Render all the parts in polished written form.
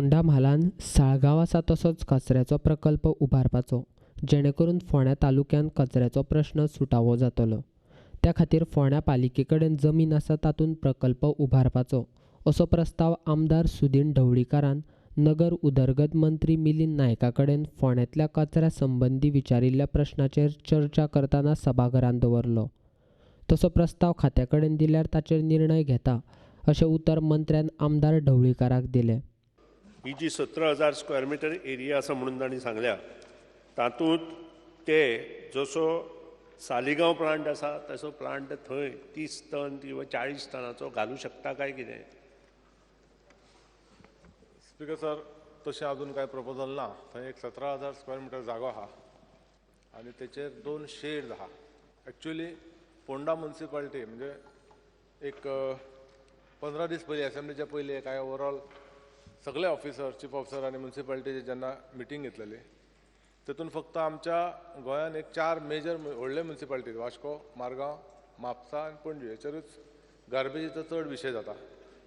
फोंडा म्हालान साळगांव आसा तसोच कचऱ्याचो प्रकल्प उबारपाचो, जेणे करून फोंड्या तालुक्यांत कचऱ्याचो प्रश्न सुटावो जातलो. त्या खातीर फोंड्या पालिके कडेन जमीन आसा तातूंत प्रकल्प उबारपाचो असो प्रस्ताव आमदार सुदिन ढवळीकारान नगर उदरगत मंत्री मिलिंद नायका कडेन फोंड्यांतल्या कचऱ्या संबंदी विचारिल्ल्या प्रश्नाचेर चर्चा करतना सभाघरांत दवरलो. तसो प्रस्ताव खात्या कडेन दिल्यार ताचेर निर्णय घेता अशें उतर मंत्र्यान आमदार ढवळीकाराक दिलें. ही जी 17,000 स्क्वेअर मिटर एरिया आसा म्हणून तांणी सांगल्या, तातूंत ते जसो सालिगांव प्लांट आसा तसो प्लांट थंय 30 टन किंवा 40 टनाचो घालूं शकता काय कितें? स्पीकर सर, तशें अजून कांय प्रपोजल ना. थंय एक 17,000 स्क्वेअर मिटर जागो आहा आनी तेचेर 2 शेड्स आहा. एक्चुअली फोंडा म्युनिसिपालिटी म्हणजे एक 15 दीस पयलीं असेंब्लीच्या पयलीं कांय ओवरऑल सगळे ऑफिसर, चीफ ऑफिसर आनी म्युनिसिपालिटीची जेन्ना मिटींग घेतलेली तेतून फक्त आमच्या गोंयान एक 4 मेजर व्हडले म्युनिसिपालिटीज वास्को, मारगांव, म्हापसा आनी पणजी हेचेरूच गार्बेजीचो चड विशय जाता.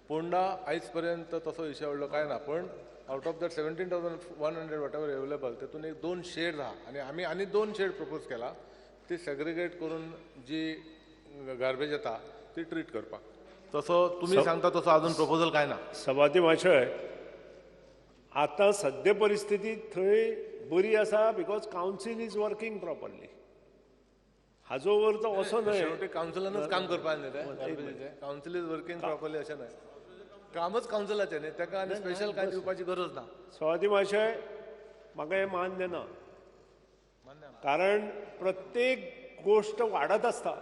फोंडा आयज पर्यंत तसो विशय व्हडलो कांय ना, पण out of that 17,100 whatever available तेतून एक 2 शेड्स आहा आनी आमी आनी 2 शेड प्रपोज केला ती सेग्रिगेट करून जी गार्बेज येता ती ट्रीट करपाक. तसो तुमी सांगता तसो अजून प्रपोजल कांय ना. सभापती महाशय, आतां सद्या परिस्थिती थंय बरी आसा because council is working properly. हाजो अर्थ असो न्हय शेवटी कावन्सिलानूच काम करपाक न्ही, कावन्सील is working properly अशें न्हय, कामच कावन्सिलाचें न्ही, ताका आनी स्पेशल कांय दिवपाची गरज ना. सभापती महाशय, म्हाका हें मान्य ना, कारण प्रत्येक गोश्ट वाडत आसता.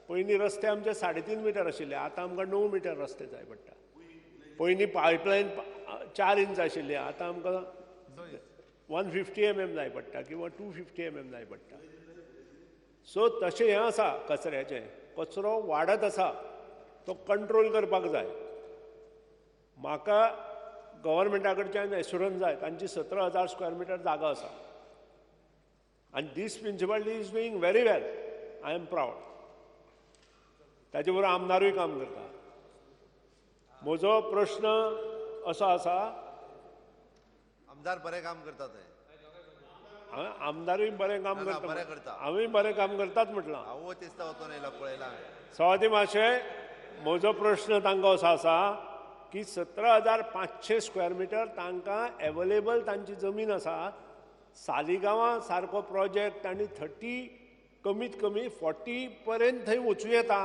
पयलीं रस्ते आमचे 3.5 मिटर आशिल्ले, आतां आमकां 9 मिटर रस्ते जाय पडटा. पयलीं पायपलायन 4 इंच आशिल्ली, आतां आमकां 150 mm जाय पडटा किंवा 250 mm जाय पडटा. सो तशें हें आसा कचऱ्याचें, कचरो वाडत आसा, तो कंट्रोल करपाक जाय. म्हाका गव्हर्मेंटा कडच्यान एश्युरन्स जाय, तांची 17,000 स्क्वेअर मिटर जागा आसा आनी this municipality is doing very well, I am proud. ताचे बरोबर आमदारूय काम करता. म्हजो प्रश्न असो आसा, आमदार बरें काम करतात, आमदारूय बरें काम करता, हांवूय बरें काम करतात म्हटलां. सभापती महाशय, म्हजो प्रश्न तांकां असो आसा की 17,500 स्क्वेअर मिटर तांकां एवेलेबल तांची जमीन आसा. सालिगांवा सारको प्रोजेक्ट तांणी 30 कमीत कमी 40 पर्यंत थंय वचूं येता,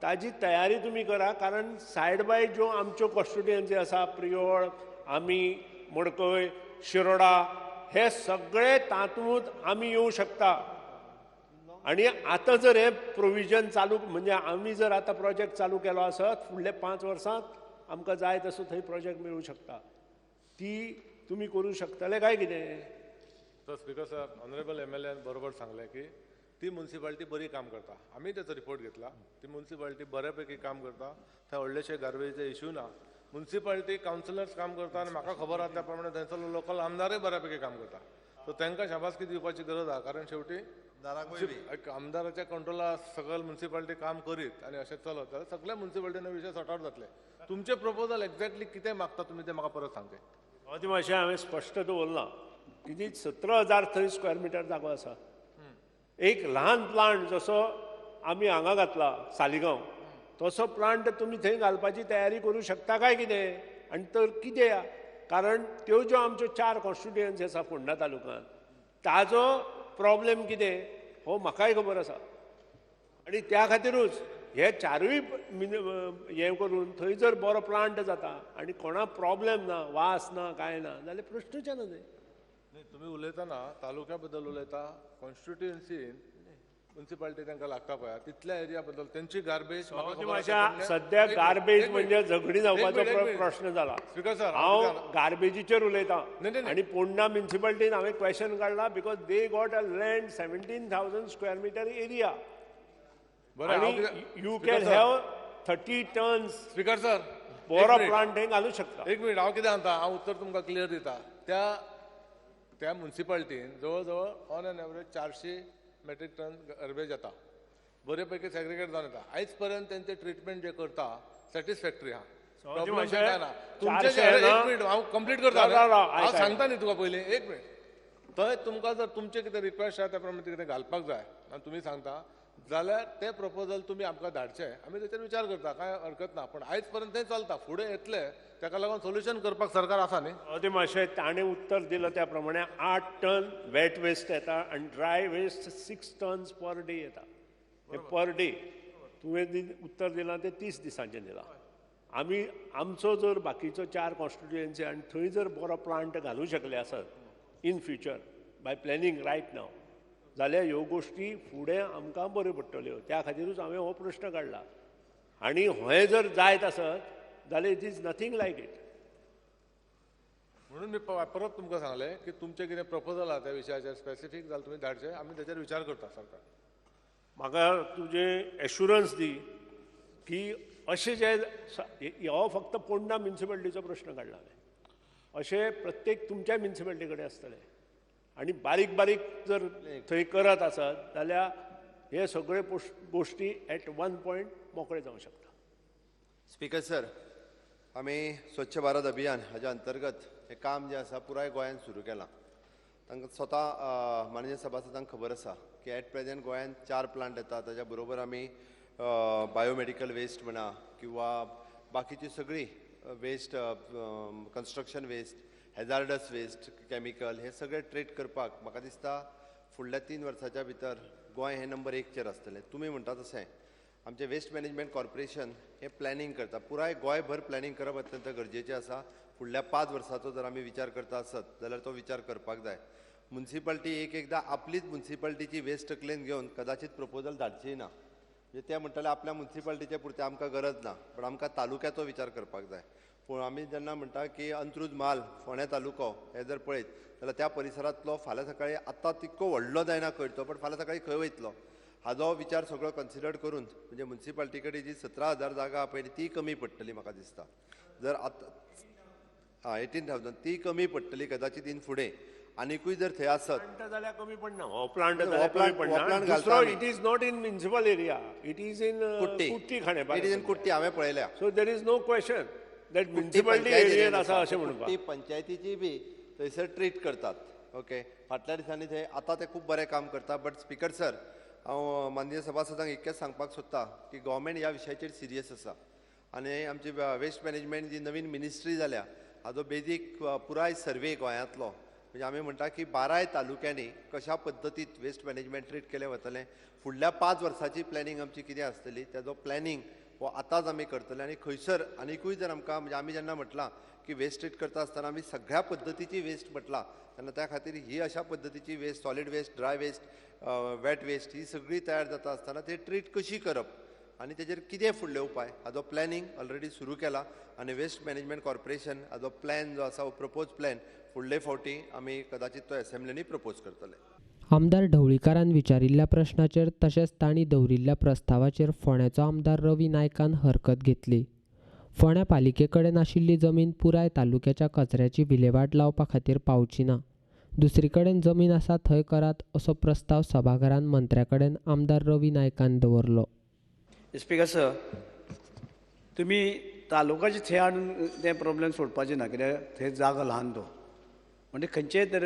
ताजी तयारी तुमी करा. कारण सायड बाय ज्यो आमच्यो कॉन्स्टिट्युएन्सी आसा, प्रियोळ, आमी, मडकय, शिरोडा, हे सगळे तातूंत आमी येवं शकता. आनी आतां जर हें प्रोविजन चालू, म्हणजे आमी जर आतां प्रोजेक्ट चालू केलो आसत फुडल्या 5 वर्सांत आमकां जाय तसो थंय प्रोजेक्ट मेळूं शकता. ती तुमी करूं शकतले काय कितें? तर स्पीकर सर, ऑनरेबल MLA बरोबर सांगलें की ती म्युनिसिपालिटी बरी काम करता. आमी तेचो रिपोर्ट घेतला, ती म्युनिसिपालिटी बऱ्यापैकी काम करता, थंय व्हडलेशे गार्बेजीचे इश्यू ना. म्युनिसिपालिटी कावन्सिलर्स काम करता आनी म्हाका खबर आसा त्या प्रमाणे थंयसर लोकल आमदारूय बऱ्यापैकी काम करता. सो तांकां शाबासकी दिवपाची गरज आसा, कारण शेवटी आमदाराच्या कंट्रोला सगळे म्युनिसिपालिटी काम करीत आनी अशें चलत जाल्यार सगळ्या म्युनिसिपालिटीन विशय सॉर्ट आवट जातले. तुमचें प्रपोजल एक्झॅक्टली कितें मागता तुमी तें म्हाका परत सांगचें. सभापती महाशय, हांवें स्पश्ट दवरलां की 17,000 थंय स्क्वेअर मिटर जागो आसा. एक ल्हान प्लांट जसो आमी हांगा घातला सालिगांव, तसो प्लांट तुमी थंय घालपाची तयारी करूं शकता काय कितें? आनी तर कितें, कारण त्यो ज्यो आमच्यो 4 कॉन्स्टिट्युएन्सी आसा फोंडा तालुक्यांत, ताजो प्रॉब्लेम कितें हो म्हाकाय खबर आसा. आनी त्या खातीरूच हे 4ूय हें करून थंय जर बरो प्लांट जाता आनी कोणाक प्रॉब्लेम ना, वास ना, कांय ना जाल्यार प्रश्नूच येना थंय. न्ही, तुमी उलयतना तालुक्या बद्दल उलयता, कॉन्स्टिट्युएन्सीन म्युनिसिपालिटी तांकां लागता पळय तितल्या एरिया बद्दल तेंची गार्बेज. सद्या गार्बेज म्हणजे झगडी जावपाचो प्रश्न जाला. स्पीकर सर, हांव गार्बेजीचेर उलयतां आनी फोंडा म्युनिसिपालिटीन हांवें क्वेशन काडला because they got a land 17,000 square metre area आनी you can have 30 tons. Speaker sir, बरो प्लांट थंय घालूं शकता. एक मिनट, हांव कितें सांगता, हांव उत्तर तुमकां क्लियर दिता. त्या त्या म्युनिसिपालिटीन जवळ जवळ on an average 400 metric ton garbage येता, बरे पैकी सेग्रिगेट जावन येता. आयज पर्यंत तेंचे ट्रिटमेंट जे करता सॅटिस्फॅक्टरी आहा. तुमचें एक मिनट हांव कंप्लीट करता, हांव सांगता न्ही तुका पयलीं एक मिनट. थंय तुमकां जर तुमचें कितें रिक्वेस्ट आसा त्या प्रमाणे कितें घालपाक जाय आनी तुमी सांगता जाल्यार तें प्रपोजल तुमी आमकां धाडचें, आमी तेचेर विचार करता, कांय हरकत ना. पण आयज पर्यंत तें चलता, फुडें येतलें ताका लागून सोल्युशन करपाक सरकार आसा न्ही. ते मातशें ताणें उत्तर दिलां त्या प्रमाणे 8 टन वेट वेस्ट येता आनी dry waste 6 tons per day येता. पर डे तुवें उत्तर दिलां तें 30 दिसांचें दिलां. आमी आमचो जर बाकीचो 4 कॉन्स्टिट्युएन्सी आनी थंय जर बरो प्लांट घालूं शकले आसत in future by planning right now जाल्यार ह्यो गोश्टी फुडें आमकां बऱ्यो पडटल्यो. त्या खातीरूच हांवें हो प्रश्न काडला आनी हें जर जायत आसत जाल्यार it is nothing like it. म्हणून मी परत तुमकां सांगलें की तुमचें कितें प्रपोजल आसा त्या विशयाचेर स्पेसिफीक जाल्यार तुमी धाडचें, आमी तेचेर विचार करता सरकार. म्हाका तुजें एश्युरन्स दी की अशें जे हो फक्त पोंडा म्युनिसिपालिटीचो प्रश्न काडला हांवें, अशें प्रत्येक तुमच्या म्युनिसिपालिटी कडेन आसतलें आनी बारीक बारीक जर थंय करत आसत जाल्यार हे सगळे गोश्टी एट वन पॉयंट मोकळे जावंक शकता. स्पीकर सर, आमी स्वच्छ भारत अभियान हाज्या अंतर्गत हें काम जें आसा पुराय गोंयांत सुरू केलां. तांकां स्वता माननीय सभासदांक खबर आसा की एट प्रेजेंट गोंयांत 4 प्लांट येता. ताज्या बरोबर आमी बायोमेडिकल वेस्ट म्हणा किंवा बाकीची सगळी waste, construction waste, hazardous waste, chemical हे सगळे ट्रीट करपाक म्हाका दिसता फुडल्या 3 वर्साच्या भितर गोंय हें नंबर 1चेर आसतलें. तुमी म्हणटा तशें आमचें वेस्ट मॅनेजमेंट कॉर्पोरेशन हें प्लॅनिंग करता. पुराय गोंयभर प्लॅनिंग करप अत्यंत गरजेचें आसा. फुडल्या 5 वर्साचो जर आमी विचार करता आसत जाल्यार तो विचार करपाक जाय. म्युनिसिपालिटी एक एकदां आपलीच म्युनिसिपालिटीची वेस्ट तकलेन घेवन कदाचित प्रपोजल धाडची ना, म्हणजे ते म्हणटाले आपल्या म्युनिसिपालिटीचे पुरते आमकां गरज ना, पण आमकां तालुक्याचो विचार करपाक जाय. पूण आमी जेन्ना म्हणटा की अंत्रुज म्हाल फोंड्या तालुको हे जर पळयत जाल्यार त्या परिसरांतलो फाल्यां सकाळीं आतां तितको व्हडलो जायना खंय तो, पण फाल्यां सकाळीं खंय वयतलो हाजो विचार सगळो कन्सिडर करून म्हणजे म्युनिसिपालिटी कडेन जी 17,000 जागा आहा पळय ती कमी पडटली म्हाका दिसता. जर आतां आं 18,000 ती कमी पडटली कदाचित इन फुडें आनिकूय जर थंय आसत जाल्यार कमी पडना. हो प्लांट घालता, it is not in municipal area, it is in Kutty Khandepar, it is in Kutty हांवें पळयल्या. So there is no question that municipality एरियेन आसा अशें म्हणपाक. कुट्टी पंचायतीची बी थंयसर ट्रीट करतात. ओके, फाटल्या दिसांनी थंय आतां ते खूब बरें काम करता. बट स्पीकर सर, हांव माननीय सभासदांक इतकेंच सांगपाक सोदता की गव्हर्मेंट ह्या विशयाचेर सिरियस आसा आनी आमची वेस्ट मॅनेजमेंट जी नवीन मिनिस्ट्री जाल्या हाजो बेजीक पुराय सर्वे गोंयांतलो, म्हणजे आमी म्हणटा की 12 तालुक्यांनी कशा पद्दतीत वेस्ट मॅनेजमेंट ट्रीट केलें वतलें, फुडल्या 5 वर्साची प्लॅनिंग आमची कितें आसतली तेजो प्लॅनिंग हो आतांच आमी करतले. आनी खंयसर आनिकूय जर आमकां म्हणजे आमी जेन्ना म्हटलां की वेस्ट ट्रीट करता आसतना आमी सगळ्या पद्दतीची वेस्ट म्हटलां तेन्ना त्या खातीर ही अशा पद्दतीची waste, solid waste, dry waste, wet waste ही सगळी तयार जाता आसतना ते ट्रीट कशी करप आनी तेजेर कितें फुडले उपाय हाजो प्लॅनिंग ऑलरेडी सुरू केला. आनी वेस्ट मॅनेजमेंट कॉर्पोरेशन हाजो प्लॅन जो आसा हो प्रपोज प्लॅन फुडले फावटी आमी कदाचित तो एसेंब्लीनी प्रपोज करतले. आमदार ढवळीकारान विचारिल्ल्या प्रश्नाचेर तशेंच तांणी दवरिल्ल्या प्रस्तावाचेर फोंड्याचो आमदार रवी नायकान हरकत घेतली. फोंड्या पालिके कडेन आशिल्ली जमीन पुराय तालुक्याच्या कचऱ्याची विलेवाट लावपा खातीर पावची ना, दुसरी कडेन जमीन आसा थंय करात असो प्रस्ताव सभाघरान मंत्र्या कडेन आमदार रवी नायकान दवरलो. स्पीकर सर, तुमी तालुकाचे थंय हाडून तें प्रॉब्लेम सोडपाचें ना, कित्याक थंय जागो ल्हान तो, म्हणजे खंयचेय तर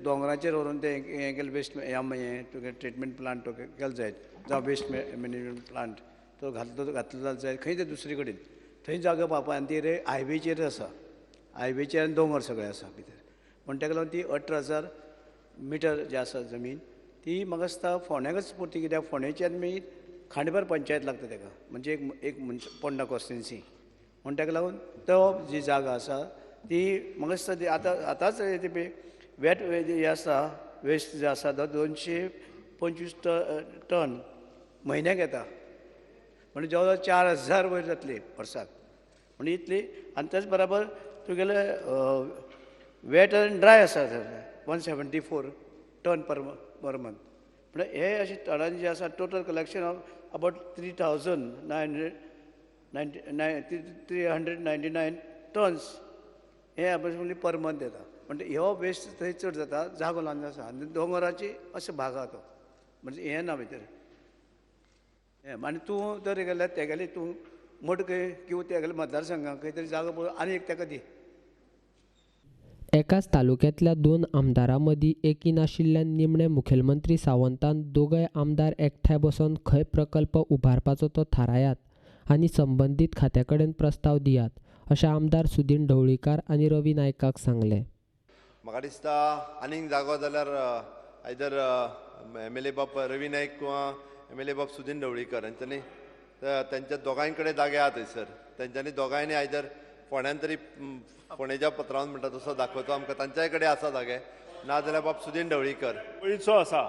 दोंगराचेर व्हरून तें हें केलें वेस्ट हें तुगे ट्रिटमेंट प्लांट तो केलो जायत जावं वेस्ट मॅनेजमेंट प्लांट तो घातलो घातलो जाल्यार जायत खंय ते दुसरे कडेन थंय जागो पावपा. आनी ती रे हायवेचेर आसा, हायवेचेर आनी दोंगर सगळे आसा भितर, म्हण ताका लागून ती 18,000 मिटर जे आसा जमीन ती म्हाका दिसता फोंड्याकच पुरती, कित्याक फोंडेच्यान मागीर खांडेपार पंचायत लागता ताका, म्हणजे एक पोंडा कॉन्स्टिट्युएन्सी, म्हण ताका लागून तो जी जागा आसा ती म्हाका दिसता ती आतां आतांच ती वेट हे आसा वेस्ट जे आसा तो 225 टन म्हयन्याक येता, म्हणजे जवळ जवळ 4,000 वयर जातली वर्साक, म्हणजे इतली. आनी त्याच बराबर तुगेले वेट आनी ड्राय आसा 174 टन पर मंथ, म्हणजे हे अशे टनांनी जे आसा total collection of about 3,999 tons हे एप्रोक्सिमेटली पर मंथ येता. म्हणजे हो वेस्ट थंय चड जाता, जागो ल्हान आसा आनी दोंगराची अशें भाग आहा तो, म्हणजे हें ना भितर हें. आनी तूं जर गेल्यार तेगेली तूं मडकय किंवा तेगेल्या मतदारसंघाक खंय तरी जागो पळोवन आनी एक ताका दी. एकाच तालुक्यांतल्या 2 आमदारां मदीं एकी नाशिल्ल्यान निमणे मुखेलमंत्री सावंतान दोगय आमदार एकठांय बसून खंय प्रकल्प उबारपाचो तो थारायात आनी संबंदीत खात्या कडेन प्रस्ताव दियात अशें आमदार सुदीन ढवळीकार आनी रवी नायकाक सांगलें. म्हाका दिसता आनीक जागो जाल्यार आयदर एम एल ए बाब रवी नायक किंवा एम एल ए बाब सुदीन ढवळीकर हांच्यांनी तेंच्या दोगांय कडेन जागे आहा थंयसर, तेंच्यांनी दोगांयनी आयदर फोंड्यान तरी फोंडेच्या पत्रान म्हणटा तसो दाखोवचो आमकां, तांच्याय कडेन आसा जागे, ना जाल्यार बाब सुदीन ढवळीकर. पयसो आसा,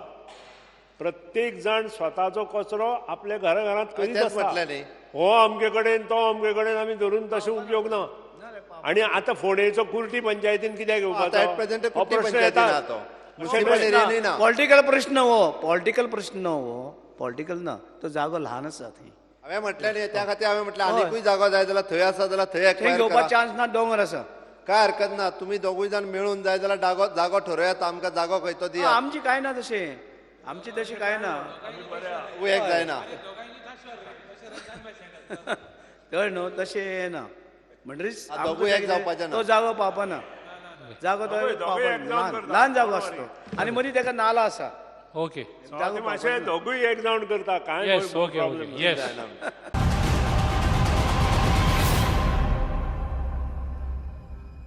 प्रत्येक जाण स्वताचो कचरो आपल्या घरा घरांत करीत तेंच आसता. म्हटलें न्ही. हो अमके कडेन तो अमके कडेन आमी धरून तशें उपयोग ना. आनी आतां फोंडेचो कुर्टी पंचायतीन कित्याक आतां एट प्रेझेंट घेवपाचो हो कुर्टी प्रश्न पंचायतीन येता. आहा तो, मुन्सिपल एरियानूय ना. पॉलिटिकल प्रश्न हो, पॉलिटिकल प्रश्न हो, पॉलिटिकल ना, तो जागो ल्हान आसा थंय. हांवें म्हटलें न्ही, त्या खातीर हांवें म्हटलें आनिकूय जागो जाय जाल्यार थंय आसा जाल्यार थंय थंय एक्वायर घेवपाक करा. चान्स ना, दोंगर आसा. काय हरकत ना, तुमी दोगूय जाण मेळून जाय जाल्यार जागो ठरोयात, आमकां जागो खंय तो दियात. आमची कांय ना तशें, आमची तशें कांय ना, एक जायना. कळ्ळें न्हू, तशें ना. म्हणटरीच दोगूय एक जावपाचें ना. तो जागो पावपाना, जागो तो दोगूय एक जावन करता. ल्हान जागो आसतो आनी मदीं ताका नाला आसा. ओके, मातशें दोगूय एक जावन करता काय येस, ओके ओके, येस.